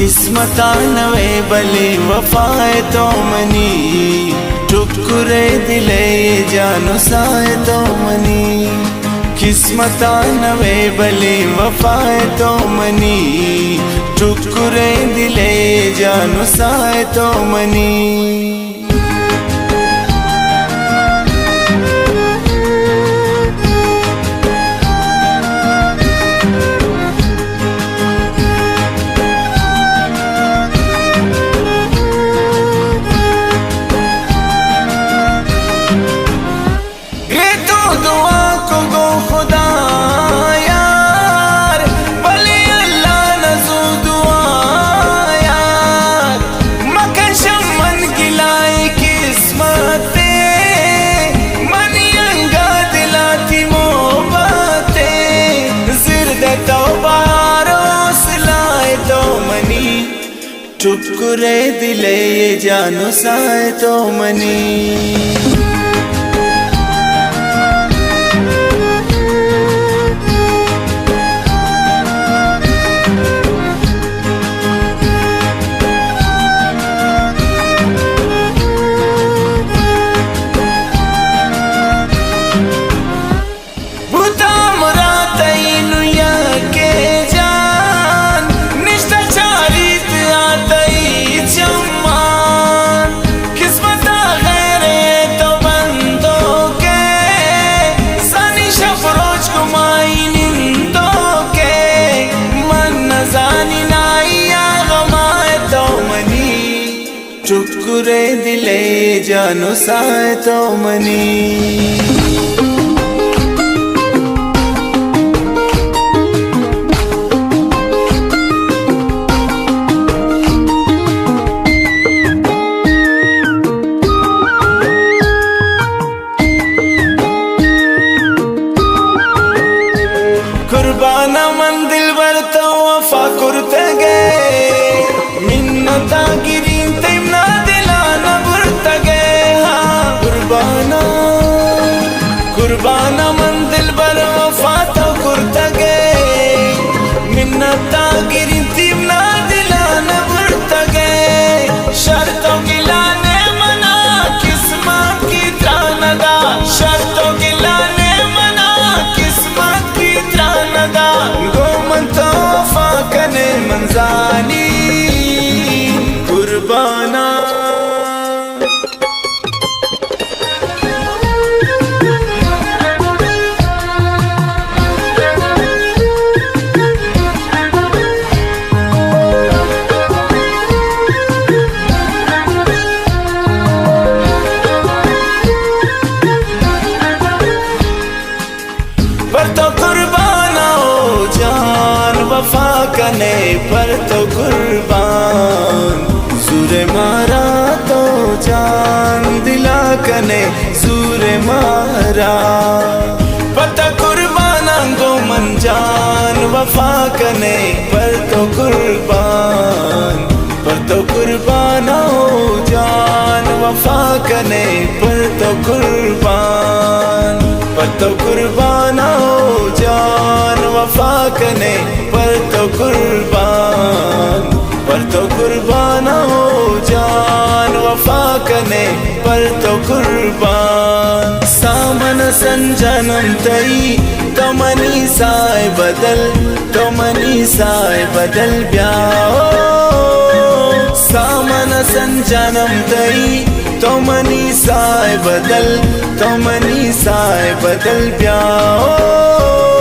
قسمت ءَ نوے بلے وفا ئے تو منی، ٹکرے دل ئے جان ءُ ساہ ئے تو منی۔ قسمت ءَ نوے بلے وفا ئے تو منی، ٹکرے دل ئے جان ءُ ساہ ئے تو منی۔ گریت ءُ دعا کو گوں خدا یار، بلے اللہ نہ زو دعا یار۔ مکن شم من گلائیں قسمت ءَ، منی انگا دل ءَ تئی محبت ءَ۔ زرد ءَ تو بہار ءُ حوصلہ ئے تو منی، ٹکرے دل ئے جان ءُ ساہ ئے تو منی۔ بوتاں مراد تئی نوں یکے جان، نشتہ چاریت آ تئی چمان۔ قسمت ءَ غیر ئے تو بندوک ئے، زانی شپ روچ گمائی نندوک ئے۔ من نزانی نائی ءَ غم ءَ تو منی، ٹکرے دل ئے جان ءُ ساہ ئے تو منی۔ قربان ءَ من دلبر تو وفا کرتگ ئے، منت ءَ گرین تئی منا دل ءَ نہ برتگ ئے۔ ہاں قربان ءَ، قربان ءَ من دلبر وفا تو کرتگ ئے، منت ءَ گرین تئی منا دل ءَ نہ برتگ ئے۔ شر تو گلان ئے منا قسمت کی ترانہ دا، شر تو گلان ئے منا قسمت کی ترانہ دا۔ گوں من تو وفا کن ئے من زانی قربان ءَ۔ پر تو قربان ءَ او جان وفا کن ئے، پر تو قربان زور ئے مارا تو جان دل ءَ کن ئے زور ئے مارا۔ پر تو قربان ءَ گوں من جان وفا کن ئے، پر تو قربان، پر تو قربان ءَ او جان وفا کن ئے، پر تو قربان، پر تو قربان ءَ او جان وفا کن ئے، پر تو قربان، پر تو قربان ءَ او جان وفا کن ئے، پر تو قربان۔ ساہ من سنجانم تئی، تو منی ساہ بدل، تو منی ساہ بدل بیا او۔ ساہ من سنجانم تئی، تو منی ساہ بدل، تو منی ساہ بدل بیا او۔